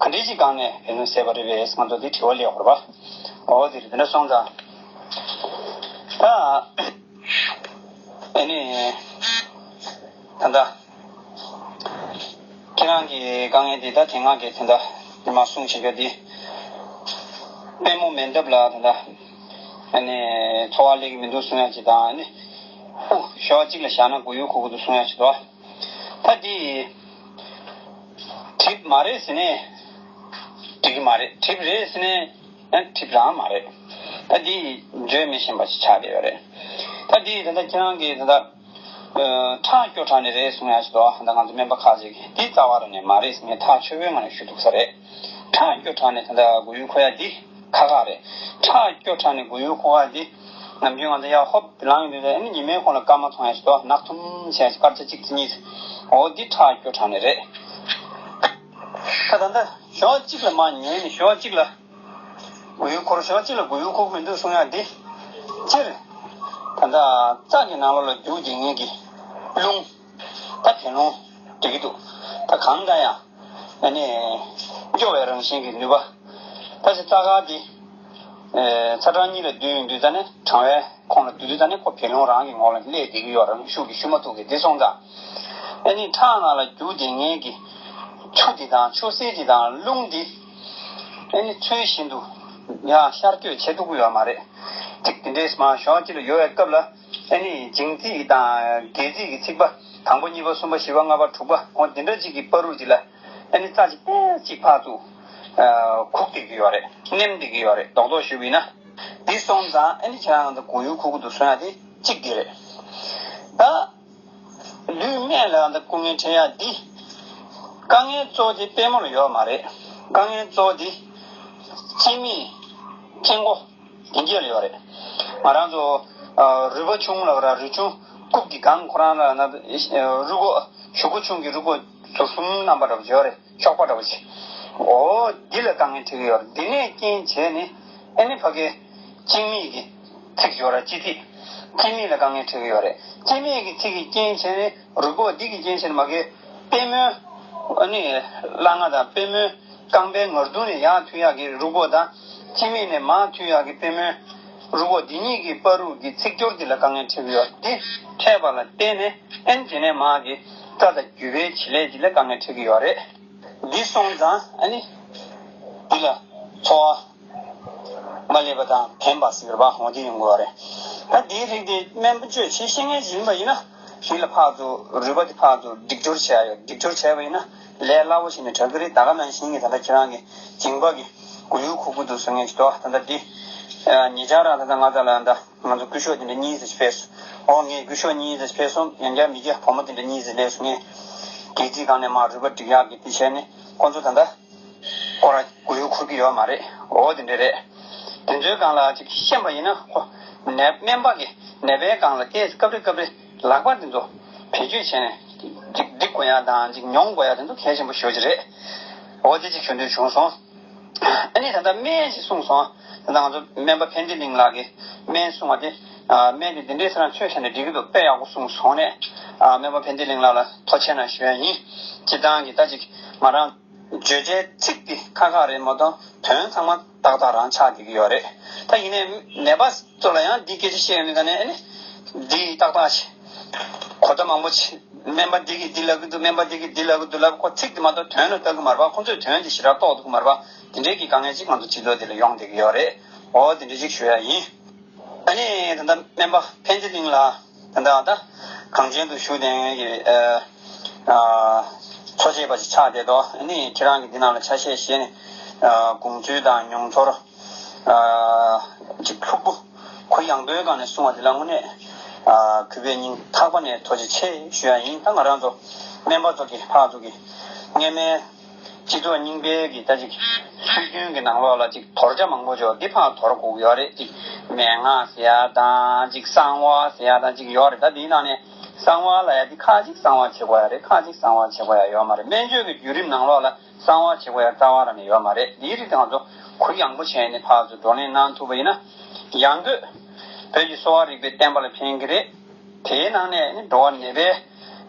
ག་འདྲའི་ཅིག་སྒང་ནས་བད་རླུང་ཟད་པ་རེད་པས་ང་ཚོ་འདི་དྲི་བ་སླེབས་ཡོད་རེད་པ། འོ་དེ་རེད། དེ་འདྲ་སོང་ཙང་། ད། ཨ་ནི། ད་ལྟ། ཁྱེད་རང་གི་དཀའ་ངལ་འདི་ད་དེ་སྔ་གི་དེ་འདྲ་མ་གསུང་བྱེད་རྒྱུ་འདི། དཔལ་མོ་མེ་འདབ་ལ་དེ་འདྲ། ཨ་ནི། འཚོ་བ་ལེགས་ཀྱི་མི་འདུག་གསུང་ཡ་ཅིག་དང་། ཨ་ནི། ཨུ། ཞོགས་གཅིག་ལ་བཞག་ན་མགོ་ཡུ་འཁོར་གི་འདུག་གསུང་ཡ་ཅིག་འདུག་ད་འདི་གྲིབ་མ་རེད་ཟེར་ནས་འགྲིག་གི་མ་རེད། གྲིབ་རེད་ཟེར་ནས་ཡང་གྲིབ་རང་མ་རེད། ད་འདི་བརྗོད་མི་ཤེས་པ་ཞིག་ཆགས་བསྡད་ཡོད་རེད། ད་འདི་ད་ལྟ་ཁྱེད་རང་གིས་ད་ལྟ་ཁྲག་སྐྱོ་དྲགས་ནས་རེད་གསུང་ཡ་ཞིག་འདུག་ད་ང་ཚོ་སྨན་པ་ཁག་ཅིག་གིས་འདི་རྩ་བ་རང་ནས་མ་རེད་ཟེར་ནས་ཐག་ཆོད་པོའི་ངང་ནས་ཞུ་ཐུབ་ས་རེད། ཁྲག་སྐྱོ་དྲགས་ནས་ད་ལྟ་མགོ་ཡུ་འཁོར་ཡ་འདི་ཁག་ཁག་རེད། ཁྲག་སྐྱོ་དྲགས་ནས་མགོ་ཡུ་འཁོར་བ་འདི་ནམ་རྒྱུན་ང་ཚོ་ཡར་ཧོབ་ལངས་ཡོང་དུས་ཨ་ནི་ཉི་མའི་ཁོང་ལ་སྐར་མ་མཐོང་ཡ་ཞིག་འདུག་ནག་ཐུམ་བྱས་སྐར་ཆ་གཅིག་ཙམ་གཉིས་ཙམ། འོ་འདི་ཁྲག་སྐྱོ་དྲགས་ནས་རེད། ད་ད་ལྟ་ཞོགས་གཅིག་ལ་མར་ཉལ་ནས་ཞོགས་གཅིག་ལ་མགོ་ཡུ་འཁོར། ཞོགས་གཅིག་ལ་མགོ་ཡུ་འཁོར་གི་མི་འདུག་གསུང་ཡ་འདི། སྤྱིར་ད་ལྟ་རྩ་གི་ནང་ལོགས་ལ་རྒྱུག་བསྡད་མཁན་གྱི་རླུང་། ད་བད་རླུང་འགྲིག་གི་འདུག་ད་གང་ལྟར་ཡང་ཨ་ནི་སྐྱོ་བའི་རང་བཞིན་གྱི་ནུས་པ། ད་ཅི་རྩ་དཀར་འདི། ཨེ། ཚ་གྲང་གཉིས་ལ་བསྡུས་ཡོང་དུས་ད་ནི་གྲང་བའི་ཁོངས་ལ་བསྡུ་དུས་ད་ནི་ཁོ་བད་རླུང་རང་གི་ངོ་ལ་སླེབས་བསྡད་ཀྱི་ཡོད་རེད། རང་ཤུགས་ཀྱིས་ཞུ་མ་ཐུབ་ཀྱི་འདི་སོང་ཙང་། ཨ་ནི་ཁྲག་ནང་ལ་རྒྱུག་བསྡད་མཁན་གྱི་ཆུ་འདི་དང་ཆུ་སེར་འདི་དང་རླུང་འདི། ཨ་ནི་ཚུལ་བཞིན་དུ་ཡང་ཤར་སྐྱོད་བྱེད་ཐུབ་ཀྱི་ཡོད་མ་རེད། ཅིག་དེ་འདྲའི་མར་ཞོགས་གཅིག་ལ་ཡོང་བའི་སྐབས་ལ། ཨ་ནི་བྱིངས་ཚིག་དང་སྒལ་ཚིག་གི་ཚིག་པ་དང་པོ་གཉིས་པ་གསུམ་པ་བཞི་པ་ལྔ་པ་དྲུག་པ་འོ་དེ་འདྲ་ཅིག་གི་བར་དུ་ཅིག་ལ་ཨ་ནི་རྩ་ཅིག་ཏོག་ཙམ་ཕར་ཚུར་ཨ་ཁུག་བསྡད་ཀྱི་ཡོད་རེད། མནན་བསྡད་ཀྱི་ཡོད་རེད། རྡོག་རྡོག་ཞུས་པ་ཡིན་ན། འདི་སོང་ཙང་ཨ་ནི་ཁྱེད་རང་ཚོ་མགོ་ཡུ་འཁོར་གྱི་འདུག་གསུང་ཡ་དེ་གཅིག་འདི་རེད། ད་ལུས་སྨད་ལ་ད་སྐུ་ངལ་འཕྲད་ཡ་འདི་དཀའ་ངལ་གཙོ་བོ་དེ་པུས་མོ་ལ་ཡོད་མ་རེད། དཀའ་ངལ་གཙོ་བོ་དེ་ལྕེ་མིག་སྐྱེ་མགོ། དེ་འདྲ་ལ་ཡོད་རེད། ང་རང་ཚོ་ཨ་རུས་པ་ཆུང་ལབ་ར་རུས་ཆུང་རྐུབ་ཀྱི་སྒང་ཁོ་རང་ལ་ན་རུས་ཀོག་གཞུག་གུ་ཆུང་གི་རུས་ཀོག་ཟུར་གསུམ་རྣམ་པ་འདྲ་པོ་ཅིག་ཡོད་རེད། གཤོག་པ་འདྲ་པོ་ཅིག་འོ་འདི་ལ་དཀའ་ངལ་འཕྲད་ཀྱི་ཡོད་རེད། འདི་ནས་རྐྱེན་བྱས་ནས་ཨ་ནི་ཕ་གིའི་ལྕེ་མིག་གི་ཚིགས་ཡོད་ར་ལྕེ་ཐིག་ལྕེ་མིག་ལ་དཀའ་ངལ་འཕྲད་ཀྱི་ཡོད་རེད། ལྕེ་མིག་གི་ཚིགས་ཀྱི་རྐྱེན་བྱས་ནས་རུས་ཀོག་འདི་གི་རྐྱེན་བྱས་ནས་མ་གིའི་པུས་མོའི་ཨ་ནི་སླ་ང་དང་པུས་མོའི་རྐང་པའི་ངར་གདོང་ནས་ཡར་མཐུད་ཡག་གི་རུས་ཀོག་དང་། ལྕེ་མིག་ནས་མར་མཐུད་ཡག་གི་པུས་མོའི་རུས་ཀོག་འདི་གཉིས་ཀྱི་བར་དུ་གི་ཚིགས་སྐྱོར་འདི་ལ་དཀའ་ངལ་འཕྲད་ཀྱི་ཡོད། འདི་འཕྲད་པ་ལ་བརྟེན་ནས་ཨ་ནི་དེ་ནས་མར་གི་རྩ་དང་རྒྱུས་པའི་བྱེད་ལས་འདི་ལ་དཀའ་ངལ་འཕྲད་ཀྱི་ཡོད་རེད། འདི་སོང་ཙང་ཨ་ནི་འདི་ལ་ཚོར་བ་མ་སླེབས་པ་དང་ཕན་པ་ཟེར་བ་འོ་དེ་ཡོང་གི་ཡོད་རེད། ད་འདིའི་རིགས་དེ་སྨན་པ་བཅོས་བྱེད་ཤེས་མཁན་ཞིག་ཡིན་པ་ཡིན་ན་རིགས་ལ་ཕར་ཚུར་རུས་པ་དེ་ཕར་ཚུར་སྒྲིག་སྦྱོར་བྱས་ཡོད། སྒྲིག་སྦྱོར་བྱས་པ་ཡིན་ན་ལས་སླ་བོ་ཞིག་ནས་དྲག་གི་རེད། ད་ག་ནང་བཞིན་གྱི་ད་ལྟ་ཁྱེད་རང་གི་མཇིང་པ་གི་མགོ་ཡུ་འཁོར་གྱི་འདུག་ཟེར་མཁན་ཞིག་འདུག་ད་ལྟ་འདི་ཉེ་ཆར་རང་ད་ལྟ་ང་ཚོ་ལ་ད་ང་ཚོ་སྐུ་ཞབས་དེ་འདྲ་གཉིས་ཙམ་ཞིག་ཕེབས་སོང་། འོ་ངས་སྐུ་ཞབས་གཉིས་ཙམ་ཞིག་ཕེབས་སོང་། ཡང་བསྐྱར་མི་སྐྱ་བུ་མོ་དེ་འདྲ་གཉིས་ཙམ་སླེབས་སོང་། ངས་སྒལ་ཚིགས་སྒང་ནས་མར་རུས་པ་སྒྲིག་ཡག་གི་དེ་བྱས་ནས་ཁོང་ཚོ་ད་ལྟ་ཁོ་རང་མགོ་ཡུ་འཁོར་གྱི་ཡོད་མ་རེད། འོ་དེ་འདྲ་རེད། དེ་ཚོའི་སྒང་ལ་ཅིག་ཤེས་པ་ཡིན་ན་ཁོ་ནད་སྨན་པ་གི་ནད་པའི་སྒང་ལ་ཏོག་ཙམ་སྐབས་རེ་སྐབས་རེ་ལག་པ་དེ་ཚོ་བེད་སྤྱོད་བྱས་ནས་ཅིག་སྒྲིག་དགོས་ཡ་དང་ཅིག་མྱོང་དགོས་ཡ་དེ་ཚོ་གལ་ཆེན་པོ་ཞེ་པོ་ཅིག་རེད། འོ་དེ་ཅིག་ཞུ་འདོད་བྱུང་སོང་། ཨ་ནི་ད་ལྟ་སྨན་ཞིག་གསུངས་སོང་། ད་ལྟ་ང་ཚོ་སྨན་པ་ཕན་བདེ་གླིང་ལགས་ཀྱིས་སྨན་གསུངས་པ་དེ་ སྨན་དེ་འདི་འདྲའི་ས་ན་ཚོས་བྱས་ནས་འགྲིག་གི་འདུག་དཔེ་ཡག་པོ་གསུངས་སོང་ནས། སྨན་པ་ཕན་བདེ་གླིང་ལགས་ལ་ཐུགས་རྗེ་ཆེ་གནང་ཞུ་ཡ་ཡིན། སྤྱིར་བཏང་གི་ད་ཅིག་ང་རང་བརྗོད་བྱའི་ཚིག་དེ་ཁ་ཁ་རེད་མ་གཏོགས་དོན་ཚང་མ་ཏག་ཏག་རང་ཆགས་བསྡད་ཀྱི་ཡོད་རེད། ད་ཡིན་ནའི་ནད་པ་ཚོ་ལ་ཡང་འདི་སྐད་ཆ་བཤད་ཡོང་དུས་ད་ནས་ཨ་ནི་འདི་ཏག་ཏག་ཞིག་གོ་བརྡ་མང་པོ་ཞིག་སྨན་པ་འདི་གིས་འདི་ལབ་ཀྱི་འདུག་སྨན་པ་འདི་གིས་འདི་ལབ་ཀྱི་འདུག་ལབ་ཁོ་ཚིག་དེ་མ་གཏོགས་དོན་ལ་ལྟ་གི་མ་རེད་པ། ཁོ་ཚོས་དོན་དེ་ཞེ་དྲག་རྟོགས་ཐུབ་ཀྱི་མ་རེད་པ། དེ་འདྲའི་གི་དཀའ་ངལ་ཅིག་ང་ཚོ་སྤྱི་ཚོགས་འདི་ལ་ཡོང་བསྡད་ཀྱི་ཡོད་རེད། འོ་དེ་འདྲ་ཅིག་ཞུ་ཡ་ཡིན། ཨ་ནི་ད་ལྟ་སྨན་པ་ཕན་བདེ་གླིང་ལགས་ད་ལྟ་ད་གངས་ཅན་དུ་བཞུགས་བསྡད་མཁན་གྱི་ཨ་ཨ་འཚོ་བྱེད་པ་ཅིག་ཆགས་བསྡད་དོ། ཨ་ནི་ཁྱེད་རང་གིས་འདི་ནང་ལ་ཆ་ཤས་བཞེས་ནས་ཨ་དགོངས་ཚུལ་དང་མྱོང་ཚོར་ཨ་ཅིག་ལྷུག་པོ་གུ་ཡངས་པོའི་སྒང་ནས་གསུང་བ་འདི་ལ་དངོས་གནས་ཨ་གུས་པས་སྙིང་ཐག་པ་ནས་ཐུགས་རྗེ་ཆེ་ཞུ་ཡ་ཡིན། ད་ང་རང་ཚོ་སྨན་པ་ཚོ་གི་ཕར་ཚུར་གི་སྔས་མའི་སྤྱི་ཚོགས་རྙིང་པའི་གི་ད་ཅིག་སྲོལ་རྒྱུན་གྱི་ནང་ལོགས་ལ་ཅིག་དོར་བྱ་མང་པོ་ཅིག་འདི་ཕར་དོར་དགོས་ཀྱི་ཡོད་རེད། ཅིག་མན་ངག་ཟེར་ཡ་དང་ཅིག་གསང་བ་ཟེར་ཡ་དང་ཅིག་ཡོད་རེད། ད་འདིའི་ནང་ནས་གསང་བ་ལབ་ཡ་འདི་ཁ་ཅིག་གསང་བ་བྱེད་དགོས་ཡ་རེད། ཁ་ཅིག་གསང་བ་བྱེད་དགོས་ཡ་ཡོད་མ་རེད། སྨན་བཅོས་ཀྱི་བརྒྱུད་རིམ་ནང་ལོགས་ལ་གསང་བ་བྱེད་དགོས་ཡ་རྩ་བ་རང་ནས་ཡོད་མ་རེད། འདིའི་རིགས་དེ་ང་ཚོ་གུ་ཡངས་པོ་བྱས་ནས་ཕར་ཚུར་བགྲོ་གླེང་གནང་ཐུབ་པ་ཡིན་ན་ཡང་སྒོས་བོད་ཀྱི་གསོ་བ་རིག་པའི་བསྟན་པ་ལ་ཕན་གྱི་རེད། དེའི་ནང་ནས་ནི་འགྲོ་བ་ནད་པའི་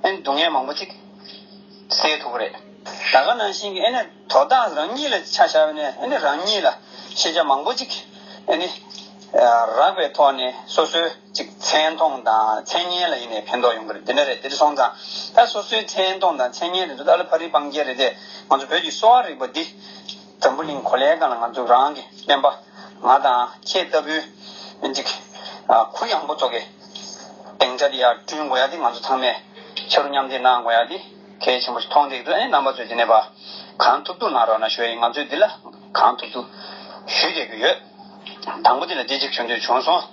ནི་སྡུག་བསྔལ་མང་པོ་ཅིག་སེལ་ཐུབ་ཀྱི་རེད། ད་ག་ནང་བཞིན་གྱི་ཨེ་ནི་དོ་བདག་རང་ཉིད་ལ་ཆ་བཞག་པ་ནས་ཨེ་ནི་རང་ཉིད་ལ་ཤེས་བྱ་མང་པོ་ཅིག་ཨེ་ནི་རག་པའི་ཐོག་ནས་སོ་སོའི་ཅིག་མཚན་མཐོང་དང་མཚན་སྙན་ལ་ཡིན་ནའི་ཕན་ཐོགས་ཡོང་གི་རེད། དེ་འདྲ་རེད། དེ་འདྲ་སོང་ཙང་ད་སོ་སོའི་མཚན་མཐོང་དང་མཚན་སྙན་དེ་ཚོ་ད་ལ་ཕ་རི་སྤང་རྒྱལ་རེད་དེ། ང་ཚོ་བོད་ཀྱི་གསོ་བ་རིག་པ་འདི་འཛམ་བུ་གླིང་གོ་ལའི་སྒང་ལ་ང་ཚོ་རང་གི་སྨན་པ་ང་དང་ཁྱེད་ལྟ་བུའི་ཅིག་ཨ་གུ་ཡངས་པོ་ཚོ་གི་སྡིངས་ཆ་འདི་ཡར་བསྐྲུན་དགོས་ཡ་འདི་ང་ཚོ་ཚང་མས་ཆ་རུ་མཉམ་འདེགས་གནང་དགོས་ཡ་འདི་གལ་ཆེན་པོ་ཞིག་མཐོང་བསྡད་ཀྱི་འདུག་ཨ་ནི་རྣམ་པ་ཚོས་འདི་ནས་ཕར་གང་ཐུབ་ཐུབ་གནང་རོགས་གནང་ཞུ་ཡ་ཡིན། ང་ཚོས་འདི་ལ་གང་ཐུབ་ཐུབ་ཞུས་བསྡད་ཀྱི་ཡོད། དང་པོ་འདི་ལ་འདི་གཅིག་ཞུ་འདོད་བྱུང་སོང་།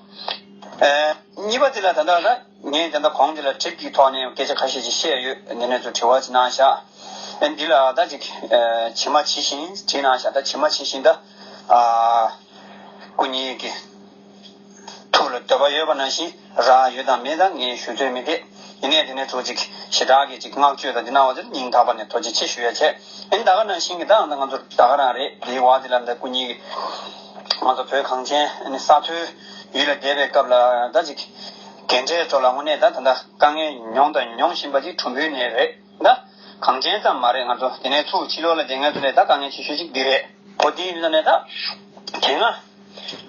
ཨེ་གཉིས་པ་འདི་ལ་ད་ལྟ་ད་ངས་ད་ལྟ་གོང་འདི་ལ་དྲིལ་གྱི་ཐོག་ནས་སྐད་ཆ་ཁ་ཤས་ཅིག་བཤད་ཡོད། འདི་ནས་ཚུར་དྲི་བ་ཅིག་གནང་བཞག་ཨེ་འདི་ལ་ད་ཅིག་ཨེ་ཇི་མ་ཇི་བཞིན་དྲིས་གནང་བཞག་ད་ཇི་མ་ཇི་བཞིན་ད་ཨ་སྐུ་ཉིད་ཀྱི་ཐུགས་ལ་འདོད་པ་ཡོད་པ་ནང་བཞིན་རག་ཡོད་དང་མེད་དང་ངས་ཞུ་ཚོད་མི་འདུག་ཡིན་ནའི་དེ་ནས་ཚུར་ཅིག་ཞེ་དྲག་གི་ཅིག་བསྔགས་བརྗོད་དང་འདི་གནང་བ་དེར་སྙིང་ཐག་པ་ནས་ཐུགས་རྗེ་ཆེ་ཞུ་ཡ་བྱས། ཨེ་ད་ག་ནང་བཞིན་གྱི་ད་ང་ཚོ་ད་ག་རང་རེད། འདིའི་བར་འདི་ལ་འདི་སྐུ་ཉིད་ཀྱི་ང་ཚོ་བོད་གངས་ཅན་ཨ་ནི་ས་མཐོའི་ཡུལ་ལ་བསྡད་པའི་སྐབས་ལ་ད་ཅིག་རྒན་གྲས་ཚོ་ལ་དངོས་གནས་ད་ད་ལྟ་དཀའ་ངལ་མྱོང་དང་མྱོང་བཞིན་པ་ཅིག་གྲུམ་བུའི་ནད་རེད། ད་གངས་ཅན་ཙམ་མ་རེད། ང་ཚོ་དེ་ནས་ཚུར་ཕྱི་ལོགས་ལ་བསྡད་མཁན་ཚོ་ལས་ད་དཀའ་ངལ་ཆེ་ཤོས་ཅིག་འདི་རེད། འོ་དེ་ཡིན་ཙང་ནས་ད་དེ་སྔ་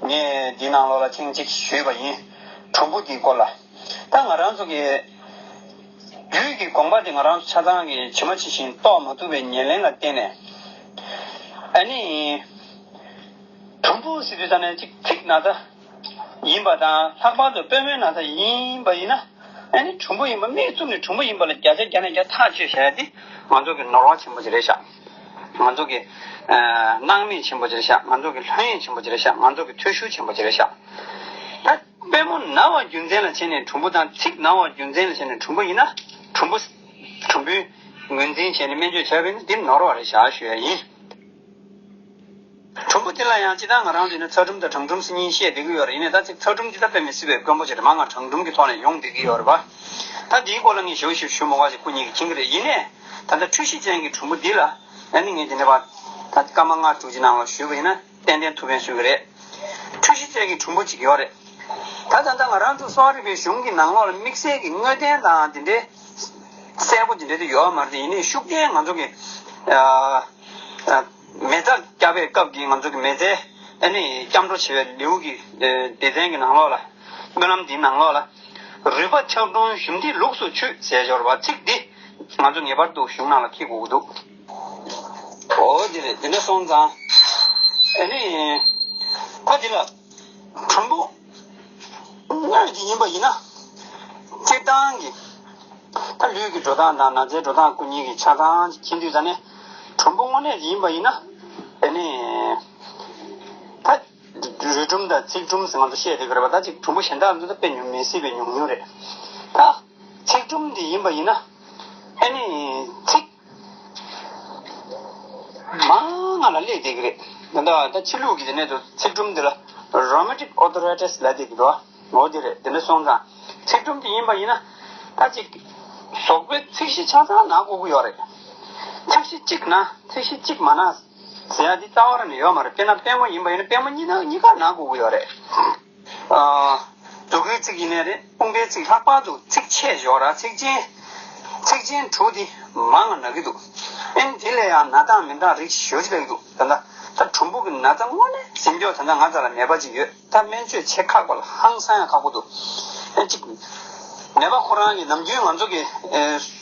ངས་འདི་ནང་ལོགས་ལ་ཐེངས་གཅིག་ཞུས་པ་ཡིན། གྲུམ་བུ་འདིའི་སྐོར་ལ། ད་ང་རང་ཚོ་གི་རྒྱུད་ཀྱི་དགོངས་པ་དེ་ང་རང་ཚོ་ཆ་ཚང་གིས་ཇི་མ་ཇི་བཞིན་རྟོགས་མ་ཐུབ་པའི་ཉེར་ལེན་ལ་བརྟེན་ནས། ཨ་ནི། གྲུམ་བུ་ཟེར་དུས་ཙ་ནས་ཅིག་ཚིག་ན་ཚ་ཡིན་པ་དང་། ལྷག་པར་དུ་པུས་མོའི་ན་ཚ་ཡིན་པ་ཡིན་ན། ཨ་ནི་གྲུམ་བུ་ཡིན་པ། མིག་བཙུམ་ནས་གྲུམ་བུ་ཡིན་པ་ལ་བརྒྱ་ཆ་བརྒྱ་ནས་བརྒྱ་ཐག་གཅོད་བྱས་ཏེ་ང་ཚོ་གི་ནོར་བ་ཆེན་པོ་ཅིག་རེད་ཤག་ང་ཚོ་གི་ཨ་སྣང་མེད་ཆེན་པོ་ཅིག་རེད་ཤག་ང་ཚོ་གི་ལྷོད་གཡེང་ཆེན་པོ་ཅིག་རེད་ཤག་ང་ཚོ་གི་འཐུས་ཤོར་ཆེན་པོ་ཅིག་རེད་ཤག་ད་པུས་མོ་ན་བ་རྒྱུ་མཚན་ལ་བྱས་ནས་གྲུམ་བུ་དང་། ཚིག་ན་བ་རྒྱུ་མཚན་ལ་བྱས་ནས་གྲུམ་བུ་ཡིན་ན། གྲུམ་བུ། གྲུམ་བུའི་ངོས་འཛིན་བྱས་ནས་སྨན་བཅོས་བྱས་པ་ཡིན་ན་འདི་ནོར་བ་རེད་ཤག་ཞུ་ཡ་ཡིན། གྲུམ་བུ་འདི་ལ་ཡང་སྤྱིར་བཏང་ང་རང་ཚོ་ཡིན་ན་ཚ་གྲུམ་དང་གྲང་གྲུམ་ཟེར་གཉིས་བཤད་བསྡད་ཀྱི་ཡོད་རེད། ཡིན་ནའི་ད་ཅིག་ཚ་གྲུམ་འདི་ད་དཔེ་མི་སྲིད་པའི་དཀོན་པོ་ཅིག་རེད། མར་ང་གྲང་གྲུམ་གྱི་ཐོག་ནས་ཡོང་བསྡད་ཀྱི་ཡོད་རེད་པ། ད་འདིའི་སྐོར་ལ་ངས་ཞེ་པོ་ཞིག་ཞུ་མ་དགོས་པ་ཅིག་སྐུ་ཉིད་ཀྱིས་མཁྱེན་གྱི་རེད། ཡིན་ནའི་ད་ལྟ་འཁྲུལ་གཞི་ཅན་གྱི་གྲུམ་བུ་འདི་ལ་ཨ་ནི་ངས་འདི་འདྲ་བ་ད་སྐར་མ་ལྔ་དྲུག་ཅིག་ནང་ལ་ཞུས་པ་ཡིན་ན་ཏན་ཏན་ཐུགས་ཕན་གསོས་ཀྱི་རེད། འཁྲུལ་གཞི་ཅན་གྱི་གྲུམ་བུ་ཅིག་ཡོད་རེད། ད་ད་ལྟ་ང་རང་ཚོ་གསོ་བ་རིག་པའི་གཞུང་གི་ནང་ལོགས་ལ་དམིགས་བསལ་གྱི་དངོས་བསྟན་དང་འདི་འདྲའི་གསལ་པོ་འདི་འདྲ་དེ་ཡོད་མ་རེད། ཡིན་ནའི་ཤུགས་ལྡན་ང་ཚོ་གི་ཨ་ཨ་མེ་བཙའ་བརྒྱབ་པའི་སྐབས་ཀྱི་ང་ཚོ་གི་མེ་བཙའི་ཨ་ནི་སྐྱབས་འགྲོ་བྱེད་པའི་ལེའུ་གི་ཨ་སྡེ་ཚན་གྱི་ནང་ལོགས་ལ། སྨོན་ལམ་འདིའི་ནང་ལོགས་ལ། རུས་པ་ཆག་གྲུམ་ཞུམ་དུས་ལུགས་སུ་ཆུད་ཟེར་འབྱོར་བ་ཚིག་འདི་ང་ཚོ་ངེས་པར་དུ་གཞུང་ནང་ལ་འཁྱེར་དགོས་ཀྱི་འདུག་འོ་དེ་རེད། དེ་འདྲ་སོང་ཙང་ཨ་ནི་ད་འདི་ལ་གྲུམ་བུ་དངོས་ཀྱི་ཡིན་པ་ཡིན་ན། སྤྱིར་བཏང་གི་ད་ལུས་ཀྱི་འགྲོ་སྟངས་དང་ན་ཚའི་འགྲོ་སྟངས་སྐུ་ཉིད་ཀྱིས་ཆ་ཚང་མཁྱེན་དུས་ཙ་ནས། གྲུམ་བུ་དངོས་གནས་ཡིན་པ་ཡིན་ན་ཨ་ནི་ད་རུས་གྲུམ་དང་ཚིགས་གྲུམ་ཟེར་ང་ཚོ་བཤད་བསྡད་ཀྱི་རེད་པ། ད་ཅིག་གྲུམ་བུ་གཞན་དག་ཚོ་ད་དཔེ་ཉུང་མི་སྲིད་པའི་ཉུང་ཉུང་རེད། ད་ཚིགས་གྲུམ་འདི་ཡིན་པ་ཡིན་ན་ཨ་ནི་ཚིགས་མང་ང་ལ་སླེབས་བསྡད་ཀྱི་རེད། ད་ད་ད་ཕྱི་ལུགས་ཀྱི་དེ་ནས་དུ་ཚིགས་གྲུམ་འདི་ལ་rheumatic arthritis་ལབ་བསྡད་ཀྱི་འདུག་འོ་དེ་རེད། དེ་འདྲ་སོང་ཙང་ཚིགས་གྲུམ་དེ་ཡིན་པ་ཡིན་ན་ད་ཅིག་ཟོག་པོའི་ཚིགས་གཞི་ཆ་ཚང་ན་དགོས་ཀྱི་ཡོད་རེད། ཚིགས་གཞི་གཅིག་ན་ཚིགས་གཞི་གཅིག་མ་ན་ཟེར་ཡ་འདི་རྩ་བ་རང་ནས་ཡོད་མ་རེད། དཔེར་ན་པུས་མོ་ཡིན་པ་ཡིན་ན་པུས་མོ་གཉིས་ན་གཉིས་ཀ་ན་དགོས་ཀྱི་ཡོད་རེད། ཨ། མཛུ་གུའི་ཚིགས་ཡིན་ནའི་རེད། དཔུང་པའི་ཚིགས། ལྷག་པར་དུ་ཚིགས་ཆད་ཞོར་ར་ཚིགས་ཆེན། ཚིགས་ཆེན་དྲུག་འདི་མང་ང་ན་གི་འདུག་ཨན་དེ་ལས་ཡང་ན་དང་མི་འདང་རིགས་ཞོ་ཅི་ལ་གི་འདུག་ད་ལྟ་ད་གྲུམ་བུ་གི་ན་ཚ་དངོས་གནས་ཟིན་སྐྱོ་ད་ལྟ་ང་ཚ་ལ་ནད་པ་ཅིག་ཡོད། ད་སྨན་བཅོས་བྱེད་ཁག་པ་ལ་ཧང་སང་ཡང་ཁག་པོ་འདུག་ཨན་ཅིག་ནད་པ་ཁོ་རང་གི་ནམ་རྒྱུན་ང་ཚོ་གི་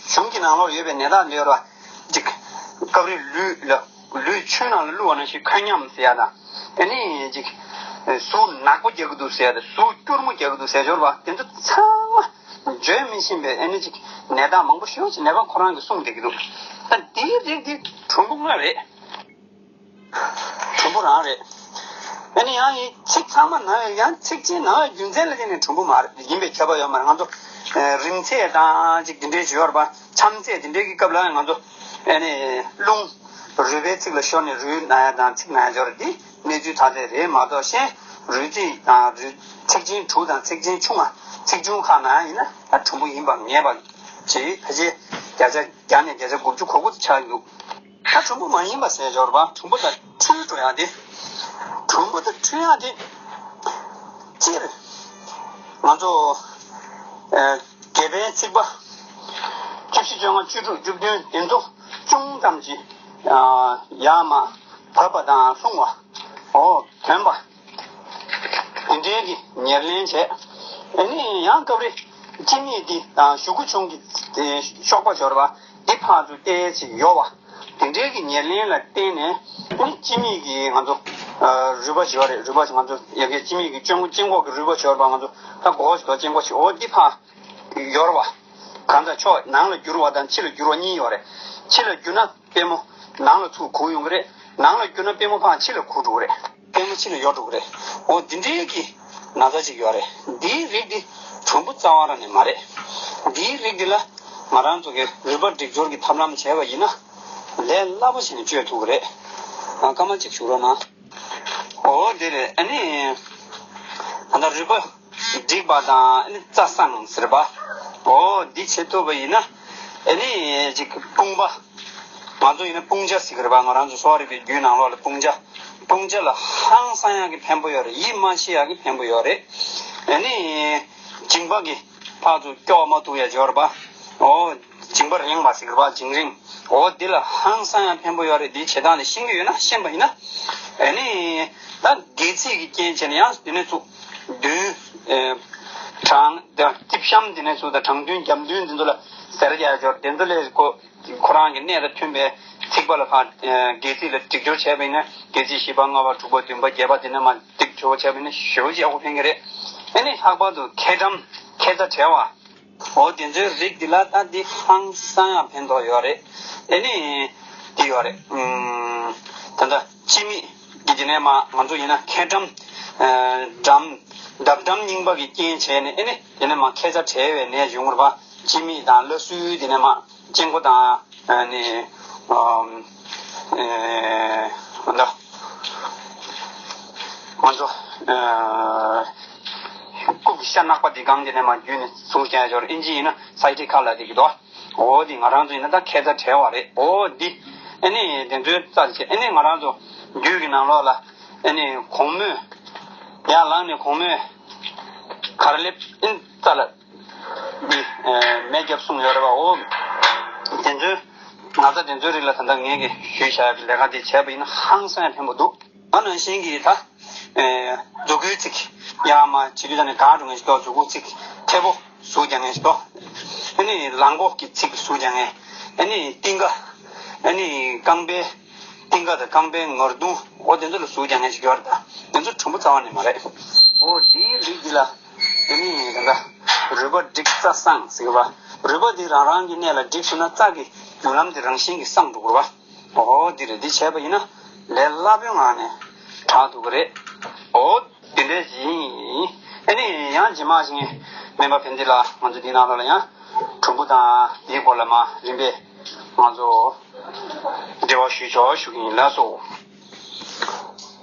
གཞུང་གི་ནང་ལོགས་ཡོད་པའི་ནད་རྟགས་འདི་ཡོད་ར། ཅིག་སྐབས་རེ་ལུས་ལ་ལུས་ཆུའི་ནང་ལ་བླུགས་པ་ནང་བཞིན་ཁོད་ཉམས་ཟེར་ཡ་དང་། དེ་ནས་ཅིག་ཟུག་ནག་པོ་རྒྱག་གི་འདུག་ཟེར་ཡ་དང་། ཟུག་སྐྱུར་མོ་རྒྱག་གི་འདུག་ཟེར་འབྱོར་བ་དེ་ཚོ་ཚང་མ་བརྗོད་མི་ཤེས་པའི་ཨ་ནི་ཅིག་ནད་རྟགས་མང་པོ་ཞེ་པོ་ཅིག་ནད་པ་ཁོ་རང་གིས་གསུངས་བསྡད་ཀྱི་འདུག་ད་དེའི་རིགས་དེ་གྲུམ་བུ་དངོས་རེད། གྲུམ་བུ་རང་རེད། ཨ་ནི་ཡང་ཡིན་ཚིགས་ཚང་མ་ན་ཡང་ཚིགས་ཆེན་ན་རྒྱུ་མཚན་ལ་བརྟེན་ནས་གྲུམ་བུ་མ་རེད་ཡིན་པའི་ཁྱབ་པ་ཡོད་མ་རེད། ང་ཚོ་རིང་ཚད་དང་ཅིག་དེ་འདྲའི་བརྗོད་པ་མཚམས་ཚད་དེ་འདྲའི་གི་སྐབས་ལ་ང་ཚོ་ཨ་ནི་རླུང་རུས་པའི་ཚིགས་ལ་ཤོར་ནས་རུས་ན་ཡ་དང་ཚིགས་ན་ཡ་འབྱོར་འདི་གནས་ཚུལ་ཐ་དད་རེད་མ་གཏོགས་གཞན་རུས་ཚིགས་དང་རུས་ཚིགས་ཆེན་དྲུག་དང་ཚིགས་ཆེན་ཆུང་བ་ཚིགས་ཆུང་ཁག་ན་ཡིན་ན་ད་གྲུམ་བུ་ཡིན་པ་ངེས་པ་ཅིག་ཕལ་ཆེར་བརྒྱ་ཆ་བརྒྱ་ནས་བརྒྱ་ཆ་དགུ་བཅུ་གོ་དགུ་ཆགས་འདུག་ད་གྲུམ་བུ་མ་ཡིན་པ་ཟེར་འབྱོར་བ་གྲུམ་བུ་དང་འཁྲུལ་འགྲོ་ཡ་དེ། གྲུམ་བུ་དང་འཁྲུལ་ཡ་དེ། སྤྱིར་ང་ཚོ་ཨ་དགེ་ཕན་ཚིག་པ་བཅུ་བཞི་བཅོ་ལྔ་བཅུ་དྲུག་བཅུ་བདུན་དེ་ཚོ་ཅུང་ཙམ་གྱིས་ཨ་ཡར་མར་བབས་པ་དང་ལྷུང་བ། འོ་དོན་པ། དེ་འདྲའི་གི་ཉེར་ལེན་བྱས། ཨ་ནི་ཡང་སྐབས་རེ་སྤྱི་མིག་འདི་དང་གཞུ་གུ་ཆུང་གི་གཤོག་པ་འབྱོར་བ་འདི་ཕར་ཚུར་བལྟས་ཅིག་ཡོད་བ། དེ་འདྲའི་གི་ཉེར་ལེན་ལ་བརྟེན་ནས་ཨ་ནི་སྤྱི་མིག་གི་ང་ཚོ་རུས་པ་ཞིག་ཡོད་རེད། རུས་པ་ང་ཚོ་ཡ་གི་སྤྱི་མིག་གི་སྤྱི་སྤྱི་ཁོག་གི་རུས་པ་ཞིག་ཡོད་རེད་པ། ང་ཚོ་ད་མགོ་བོ་ཞིག་དང་སྤྱི་ཁོག་ཞིག་འོ་འདི་ཕར་ཡོར་བ། གང་ལྟར་ཕྱོགས་ནང་ལ་བསྒྱུར་བ་དང་ཕྱི་ལ་བསྒྱུར་བ་གཉིས་ཡོད་རེད། ཕྱི་ལ་བསྒྱུར་ན་པུས་མོ་ནང་ལ་ཚུར་འགུག་ཡོང་གི་རེད། ནང་ལ་བསྒྱུར་ན་པུས་མོ་ཕར་ཕྱི་ལ་འགུག་འགྲོ་གི་རེད། པུས་མོ་ཕྱི་ལ་ཡོར་འགྲོ་གི་རེད། འོ་འདི་འདྲའི་གི་ན་ཚ་ཅིག་ཡོད་རེད། འདིའི་རིགས་འདི་གྲུམ་བུ་རྩ་བ་རང་ནས་མ་རེད། འདིའི་རིགས་འདི་ལ་ང་རང་ཚོ་གི་རུས་པ་སྒྲིག་སྦྱོར་གྱི་ཐབས་ལམ་བྱས་པ་ཡིན་ན་ལས་སླ་པོ་བྱས་ནས་བཅོས་ཐུབ་ཀྱི་རེད། ཨ་སྐར་མ་གཅིག་བཞུགས་རོགས་གནང་། འོ་དེ་རེད། ཨ་ནི་ད་ལྟ་རུས་པ་སྒྲིག་པ་དང་ཨ་ནི་རྩ་སྲུང་ཟེར་བ། འོ་འདི་བྱེད་ཐུབ་པ་ཡིན་ན་ཨ་ནི་ཅིག་དཔུང་པ། ང་ཚོ་ཡིན་ན་དཔུང་ཇ་ཟེར་གི་རེད་པ། ང་རང་ཚོ་གསོ་བ་རིག་པའི་རྒྱུད་ནང་ལོགས་ལ་དཔུང་ཇ། དཔུང་ཇ་ལ་ཧང་སང་ཡག་གི་ཕན་པོ་ཡོད་རེད། ཡིད་མ་ཆེས་ཡག་གི་ཕན་པོ་ཡོད་རེད། ཨ་ནི་མཇིང་པ་གི་ཕར་ཚུར་སྐྱོ་བ་མ་ཐུག་ཡ་འབྱོར་པ། འོ། མཇིང་པ་རེངས་པ་ཟེར་གི་རེད་པ། མཇིང་རེངས། འོ་འདི་ལ་ཧང་སང་ཡག་ཕན་པོ་ཡོད་རེད། འདི་བྱེད་སྟངས་དེ་ཤེས་ཀྱི་ཡོད་ན་ཤེས་པ་ཡིན་ན། ཨ་ནི་ད་སྒལ་ཚིགས་ཀྱི་རྐྱེན་བྱས་ནས་ཡང་འདི་ནས་ཚུར་མདུན་ཨེ་དྲང་དེ་ཏིབ་ཤམ་འདི་ནས་ཚུར་ད་དྲང་མདུན་རྒྱབ་མདུན་འདི་ཚོ་ལ་ཟེར་རྒྱག་འབྱོར། དེ་ཚོ་ལས་ཁོ་ཁོ་རང་གི་གནད་དང་མཐུན་པའི་ཚིགས་པ་ལ་ཕར་ཨེ་སྒལ་ཚིགས་ལ་སྒྲིག་སྦྱོར་བྱས་པ་ཡིན་ན་སྒལ་ཚིགས་བཞི་པ་ལྔ་པ་དྲུག་པ་བདུན་པ་བརྒྱད་པ་འདི་ནས་མར་སྒྲིག་སྦྱོར་བྱས་པ་ཡིན་ན་ཞེ་པོ་ཅིག་ཡག་པོ་ཕན་གི་རེད། ཨ་ནི་ལྷག་པར་དུ་མཁལ་གྲམ་མཁལ་རྩ་བྲལ་བ། འོ་དེ་ཚོའི་རིགས་འདི་ལ་ད་འདི་ཧང་སང་ཡག་ཕན་ཐོགས་ཡོད་རེད། ཨ་ནི་འདི་ཡོད་རེད། ཨུམ། ད་ལྟ་སྤྱི་མིག་གི་དེ་ནས་མ་ང་ཚོ་ཡིན་ན་མཁལ་གྲམ། ཨ་འགྲམ། འདབ་འགྲམ་རྙིང་པ་གི་རྐྱེན་བྱས་ནས་ཨ་ནི་དེ་ནས་མ་མཁལ་རྩ་བྲལ་བའི་ནད་བྱུང་བ་རེད་པ། སྤྱི་མིག་དང་བླ་སྲུའི་དེ་ནས་མ་སྤྱི་མགོ་དང་ཨ་ནི་ཨམ། ཨེ་ད་ང་ཚོ་ཨ་རྐུབ་ཀྱི་ཤ་ནག་པ་འདི་སྒང་དེ་ནས་མ་བརྒྱུད་ནས་བཟུང་བྱས་འབྱོར། ཨིན་ཇི་ཡིན་ན་སའི་ཊི་ཀ་ལབ་བསྡད་ཀྱི་འདུག་འོ་འདི་ང་རང་ཚོ་ཡིན་ན་ད་མཁལ་རྩ་བྲལ་བ་རེད། འོ་འདི་ཨ་ནི་དེ་ཚོའི་རྩ་བྱས། ཨ་ནི་ང་རང་ཚོ་རྒྱུད་ཀྱི་ནང་ལོགས་ལ་ཨ་ནི་གོང་མོས་ཡར་ལངས་ནས་གོང་མོས་གར་ལེབ་ཨིན་རྩ་ལ་འདི་ཨ་མེ་བརྒྱབ་གསུངས་ཡོད་རེད་པ། འོ་དེ་ཚོའི་ན་ཚ་དེ་ཚོའི་རིགས་ལ་ད་ལྟ་ངས་ཀྱི་ཞུས་བཞག་པའི་ལས་ཀ་དེ་བྱས་པ་ཡིན་ན་ཧང་སང་ཡག་ཕན་པོ་འདུག་ང་ནང་བཞིན་གྱི་ད། ཨེ། མཛུ་གུའི་ཚིགས། ཡར་མར་བྱེད་དུས་ཙམ་ནས་གང་འགྲོ་མཁན་ཞིག་འདུག་མཛུ་གུའི་ཚིགས། མཐེ་བོ་ཟུག་རྒྱག་མཁན་ཞིག་འདུག་ཨ་ནི་ལག་མགོ་གི་ཚིགས་ཟུག་རྒྱག་མཁན། ཨ་ནི་རྟིང་ཀ་ཨ་ནི་རྐང་པའི། རྟིང་ཀ་དང་རྐང་པའི་ངར་གདོང་། འོ་དེ་ཚོ་ལ་ཟུག་རྒྱག་མཁན་ཞིག་ཡོད་རེད། ད་དེ་ཚོ་གྲུམ་བུ་རྩ་བ་ནས་མ་རེད། འོ་དེའི་རིགས་འདི་ལ། ཨ་ནི་ད་ལྟ་རུས་པ་སྒྲིག་རྩ་སྲུང་ཟེར་གི་རེད་པ། རུས་པ་འདི་རང་རང་གི་གནས་ལ་སྒྲིག་སོང་ན་རྩ་གི་རྒྱུ་ལམ་འདི་རང་བཞིན་གྱིས་སྲུང་འགྲོ་གི་རེད་པ། འོ་འདི་རེད། འདི་བྱས་པ་ཡིན་ན་ལས་སླ་པོའི་ངང་ནས་དྲག་ཐུབ་ཀྱི་རེད། འོ་འདི་འདྲ་ཞིག་ཡིན། ཨ་ནི་ཡང་རྗེས་མ་ཞིག་སྨན་པ་ཕན་བདེ་ལགས་ང་ཚོ་འདིའི་ནང་ལོགས་ལ་ཡང་གྲུམ་བུ་དང་འདིའི་སྐོར་ལ་མར་རིམ་པས་ང་ཚོ་འབྲེལ་བ་ཞུ་ཆོག་ཞུ་གི་ཡིན། ལགས་སོ།